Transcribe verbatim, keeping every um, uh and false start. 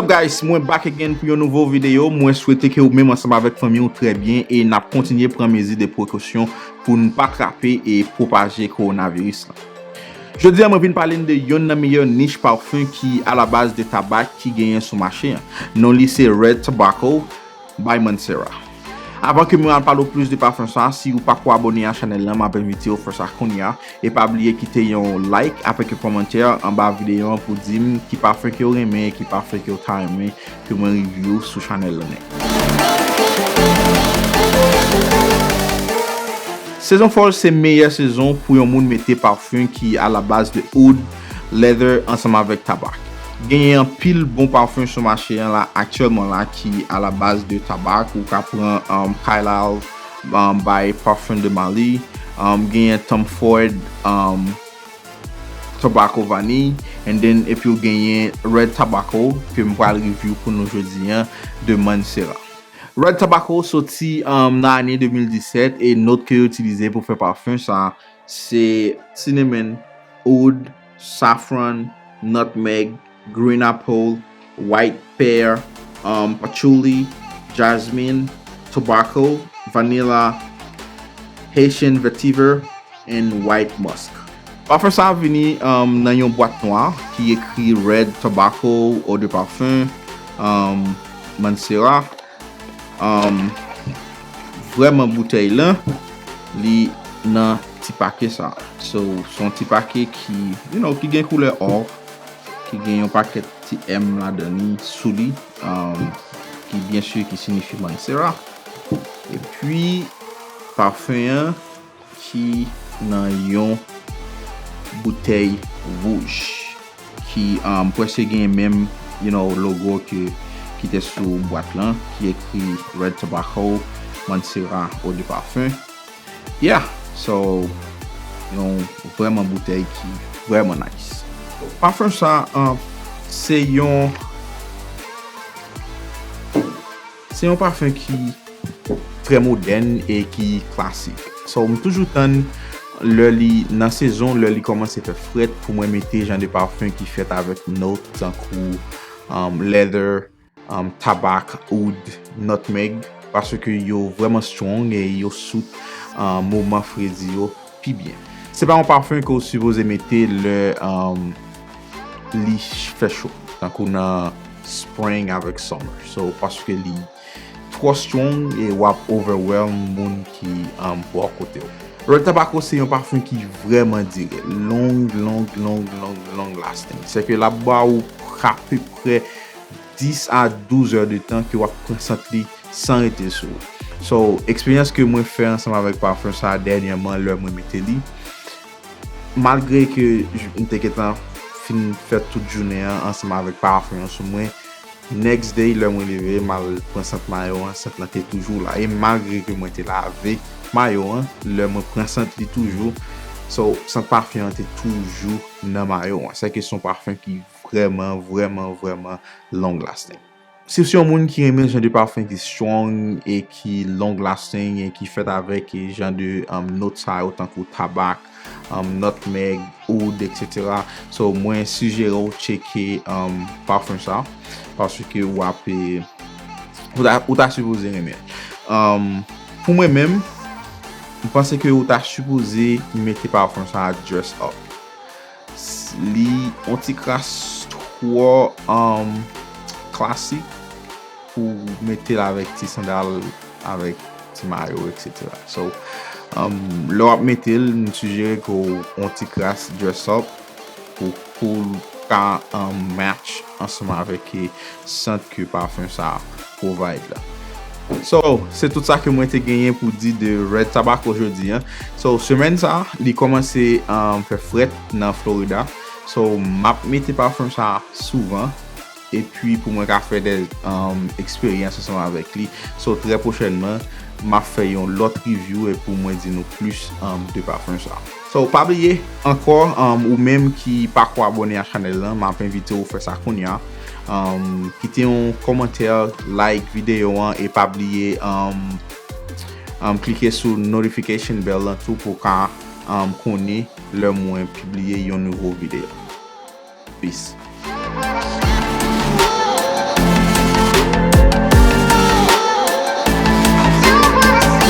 Guys, mwen back again pou yon nouvo videyo. Mwen swete ke ou menm ansanm avèk fanmi w trè byen e n ap kontinye pran mezi de prekosyon pou n pa trape e pwopaje kowonaviris lan. Jodi a, mwen vin pale n de yonn nan meyè nich pafen ki alabaz de tabak ki genyen sou mache an. Non li se Red Tobacco by Mancera. Avan ke mwen al pale w plis de pafen sa, si ou pako abòne a chanèl lan, m ap envite w fè sa kounye a. E pa bliye kite yon like avèk yon kòmantè anba videyo an pou di m ki pafen ke w renmen, ki pafen ke w ta renmen ke mwen review sou chanèl lan nèt. Sezon fall se meyè sezon pou yon moun mete pafen ki alabaz de oud, leather ansanm avèk tabak. Genyen anpil bon pafen sou mache an la aktyèlman la ki alabaz de tabak. Ou ka pran um, Carlisle um, by Parfum de Mali, um, genyen Tom Ford um, Tobacco Vanille, and then epi w genyen Red Tobacco ke m pral review pou nou jodi an de Mancera. Red Tobacco soti um, nan ane de mil disèt e not ke yo itilize pou fè pafen sa se cinnamon, oud, saffron, nutmeg, green apple, white pear, um, patchouli, jasmine, tobacco, vanilla, Haitian vetiver, and white musk. Pafen sa vini um, nan yon bwat nwa ki ekri Red Tobacco Eau de Parfum um, Mancera. Um, vrèman boutèy lan li nan ti pake sa. So, se yon ti pake ki, you know, ki gen koulè or, ki gen yon pakèt ti M ladan li sou li, um, ki byen si ki sinyifi Mancera. Epi pafen an ki nan yon boutèy wouj ki um, prèske gen menm you know, logo ke ki te sou bwat lan ki ekri Red Tobacco Mancera Eau de Parfum. Yeah, so yon vrèman boutèy ki vrèman nice. Pafen sa um, se yon se yon pafen ki trè modèn e ki klasik. So, m toujou tann lè li nan sezon, lè li kòmanse fè frèt pou mwen mete jan de pafen ki fèt avèk not tankou um, leather, um, tabak, oud, nutmeg, paske yo vrèman strong e yo sout um, moman fredi yo pi byen. Se pa yon pafen ke w sipoze mete lè um, li fè cho, tankou nan spring avèk summer. So, paske li twò strong e w ap overwhelm moun ki um, bò kote w. Red Tobacco se yon pafen ki vrèman dire, long, long, long, long, long lasting. Se ke l ap ba ou apeprè dis a douz è de tan ke w ap pran sant li san rete sou ou. So, eksperyans ke mwen fè ansanm avèk pafen sa dènyèman lè mwen mete li, malgre ke m te gentan fin fè tout jounen an ansanm avèk pafen an sou mwen, next day lè mwen leve, m al pran sant mayo an, sant lan te toujou la. E malgre ke mwen te lave mayo an, lè mwen pran sant li toujou, so, sant pafen an te toujou nan mayo an. Se ke se yon pafen ki vrèman, vrèman, vrèman long lasting. Si w se yon moun ki renmen jan de pafen ki strong e ki long lasting e ki fèt avèk e jan de um, not sa yo tankou tabak, um, nutmeg, oud, et cetera. So, mwen sijere w tcheke um, pafen sa paske w ap ou ta, ou ta sipoze renmen. Um, pou mwen menm, m panse ke ou ta sipoze mete pafen sa dress up. Li on ti kras twò um, klasik pou mete l avèk ti sandal, avèk ti mayo, et cetera. So, um, lè w ap mete l, m sijere ke w on ti kras dress up pou, pou l ka um, match ansanm avèk e, sant ke pafen sa provide la. So, se tout sa ke mwen te genyen pou di de Red Tobacco jodi an. So, semèn sa, li kòmanse um, fè frèt nan Florida. So, m ap mete pafen sa souvan. Epi pou mwen ka fè de um, eksperyans ansanm avèk li. So, trè pwochènman, m ap fè yon lòt review e pou mwen di nou plis um, de pafen sa. So, pa bliye ankò, um, ou menm ki pako abòne a chanèl lan, m ap envite w fè sa kounye a. Um, kite yon kòmantè, like videyo an e pa bliye um, um, klike sou notification bell lan tou pou w ka um, konnen lè mwen pibliye yon nouvo videyo. Peace.